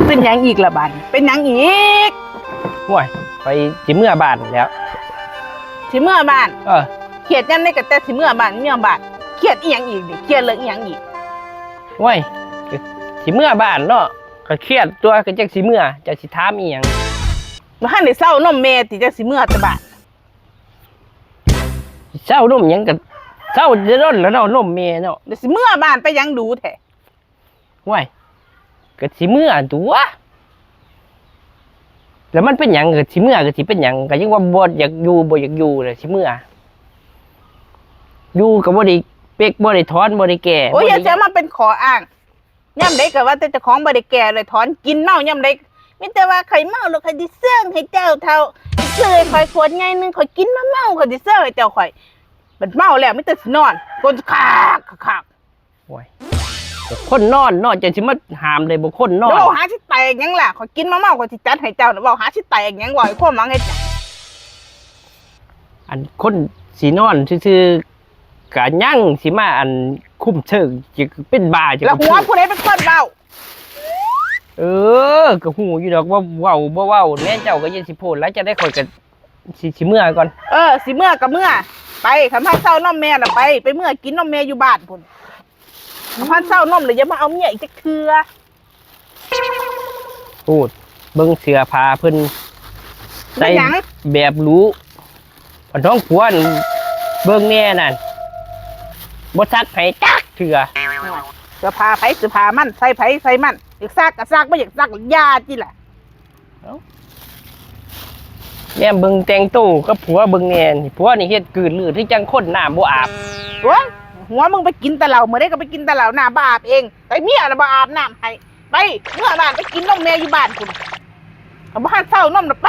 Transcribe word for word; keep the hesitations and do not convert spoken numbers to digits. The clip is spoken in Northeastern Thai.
เป็นหยังอีกล่ะบาดนี้ เป็นหยังอีก โอ้ย ไปสิเมือบ้านแหล้ว สิเมือบ้าน เออ เครียดยามใดก็แต่สิเมือบ้าน เมือบ้าน เครียดอีหยังอีกนี่ เครียดเรื่องอีหยังอีก โอ้ย ก็สิเมือบ้านเนาะ ก็เครียดตั๊ว ก็จักสิเมือ จักสิถามอีหยัง บ่ทันได้เซานมแม่ติ จักสิเมือแต่บ้าน เซานมหยังก็เซาแต่ดนแล้วเนาะ นมแม่เนาะ เดี๋ยวสิเมือบ้านไปหยังดูแท้ ห้วย ก็สิเมือตั๊ว แล้วมันเป็นหยัง ก็สิเมือ ก็สิเป็นหยัง ก็ยังว่าบ่อยากอยู่ บ่อยากอยู่เลย สิเมือ อยู่ก็บ่ได้เป๊ก บ่ได้ถอน บ่ได้แก้ โอ้ย บ่ได้ อย่าจะมาเป็นข้ออ้าง ยามใดก็ว่าแต่เจ้าของบ่ได้แก้เลย ถอนกินเมายามใด มีแต่ว่าข่อยเมาแล้วข่อยสิเซิงให้เจ้าเฒ่า ซื้อให้ข่อยขวดใหญ่หนึ่ง ข่อยกินมาเมา ข่อยสิเซิงให้เจ้า ข่อย บัดเมาแล้วมีแต่สินอน กนคักคัก โอ้ย คนนอนเนาะ จะสิมาห้ามได้บ่ คนนอน เดี๋ยวหาสิแตกหยังล่ะ ข่อยกินมาเมา ข่อยสิจัดให้เจ้าน่ะ เว้าหาสิแตกหยัง เว้าให้ความหวังเฮ็ดหยัง อันคนสินอนซื่อๆ กะยังสิมาอันคุมเชิง จะเป็นบ้า จะ แล้วหัวผู้ใดเป็นคนเว้า เออ ก็ฮู้อยู่ดอกว่าเว้าบ่เว้า แม่เจ้าก็ยังสิโพดหลาย จั่งใดข่อยก็สิ สิเมือก่อน เออ สิเมือก็เมือ ไป คันพันเซานมแม่น่ะไป ไปเมือกินนมแม่อยู่บ้านพุ้น คันพันเซานมแล้วอย่ามาเอาเมียอีกจักเทื่อ พูด เบิ่งเสื้อผ้าเพิ่น ใส่ เป็นหยัง แบบหรู อันท้องผัวนั่น เบิ่งแน่นั่น บ่ซักให้จักเทื่อ เสื้อผ้าไผเสื้อผ้ามัน ใส่ไผใส่มัน อยากซักก็ซัก บ่อยากซักก็อย่าติล่ะ เอ้า แนมเบิ่งแต่งโตกับผัวเบิ่งแน่นี่ ผัวนี่เฮ็ดกืดลืดคือจั่งคนน้ำบ่อาบ โอ๊ย หัวมึงไปกินแต่เหล้า มื้อใดก็ไปกินแต่เหล้า น้ำบ่อาบเอง แต่เมียน่ะบ่อาบน้ำให้ ไป เมือบ้านไปกินนมแม่อยู่บ้านพุ้น คันบ่ทันเซานมน่ะไป